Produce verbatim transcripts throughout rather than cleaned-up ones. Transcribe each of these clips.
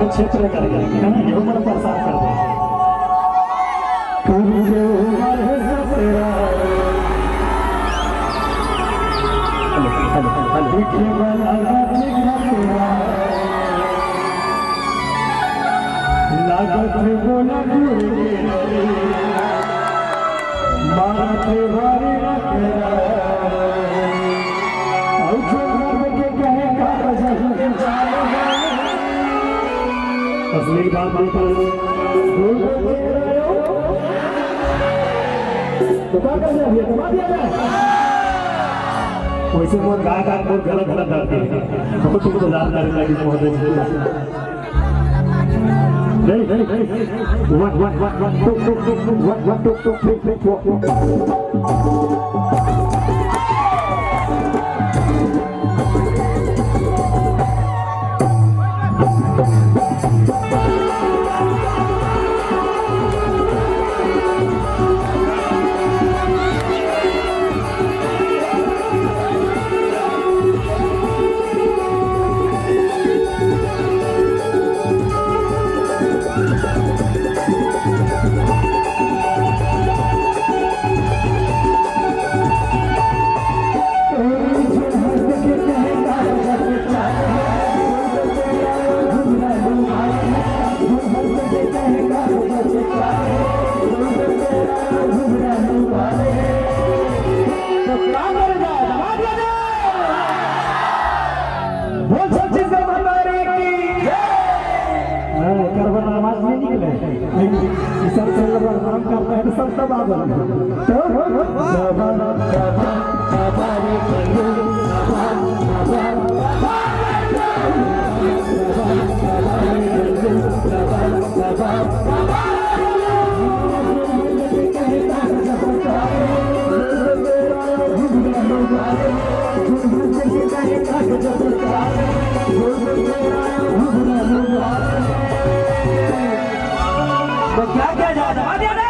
क्षेत्र कर, है ना, गेहूं पर प्रसार कर दे। लागत है बोला दूर के डरी, मारत है भारी रखरा। और जो घर के कहे का बजन के चालू है। असली बात नहीं कर। बोल बोल के रहे हो। तो क्या कर दिया भैया? दबा दिया जाए। वैसे मोर गाय का मोर गला गला दर्द है। बहुत तुमको जानकारी लगी महोदय जी। Ready, ready, ready. One, one, one, one, two, two, two, two, one, one, two, two, three, three, four, four. बोल छत्तीसगढ़ महतारी की जय। हाँ, एकर बर आवाज नहीं निकले। ये सब चल रहा, काम करता है तो सब दबा दो। तो दबा, दबा, दबा रे बंधु, दबा, दबा, दबा। तो क्या किया जाए? दबा दिया ना?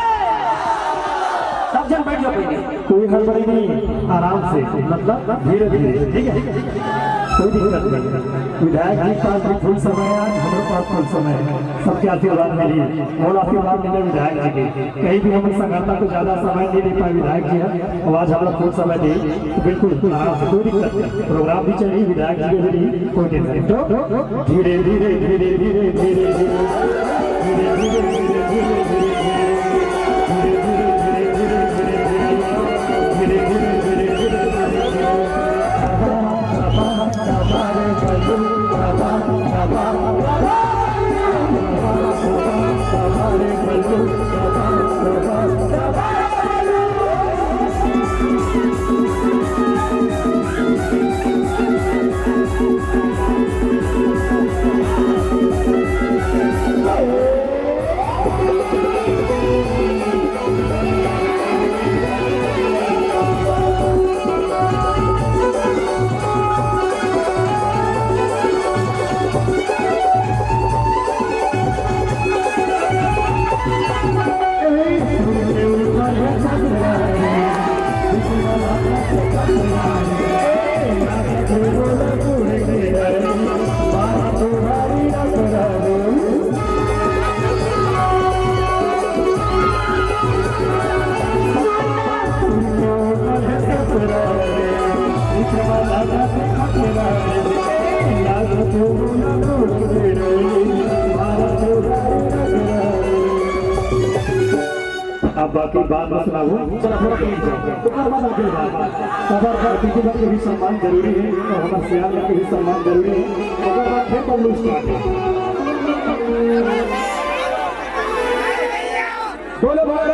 सब जन बैठ जाओ पहले। कोई हड़बड़ी नहीं, आराम से, मतलब धीरे धीरे, ठीक है, कोई दिक्कत नहीं। विधायक जी के पास भी फुल समय है, आज हमारे पास फुल समय है, सबके आशीर्वाद मिली, और आशीर्वाद मिले विधायक जी के। कहीं भी हम संगठन को ज्यादा समय नहीं दे पाए विधायक जी, हम आज हम लोग फुल समय दे, तो बिल्कुल आराम से, कोई दिक्कत नहीं। प्रोग्राम भी चली, विधायक जी के भी नहीं, कोई टेंशन नहीं। तो धीरे धीरे धीरे धीरे धीरे धीरे धीरे धीरे धीरे धीरे धीरे अब बाकी बात मत सुनाओ। चला, थोड़ा पीछे जाओ। ओकर बाद आगे बात। खबर पर अतिथि के भी सम्मान जरूरी है और हमारे सियार के भी सम्मान जरूरी है। ओकर बाद फिर बबलू start है। बोलो भाई।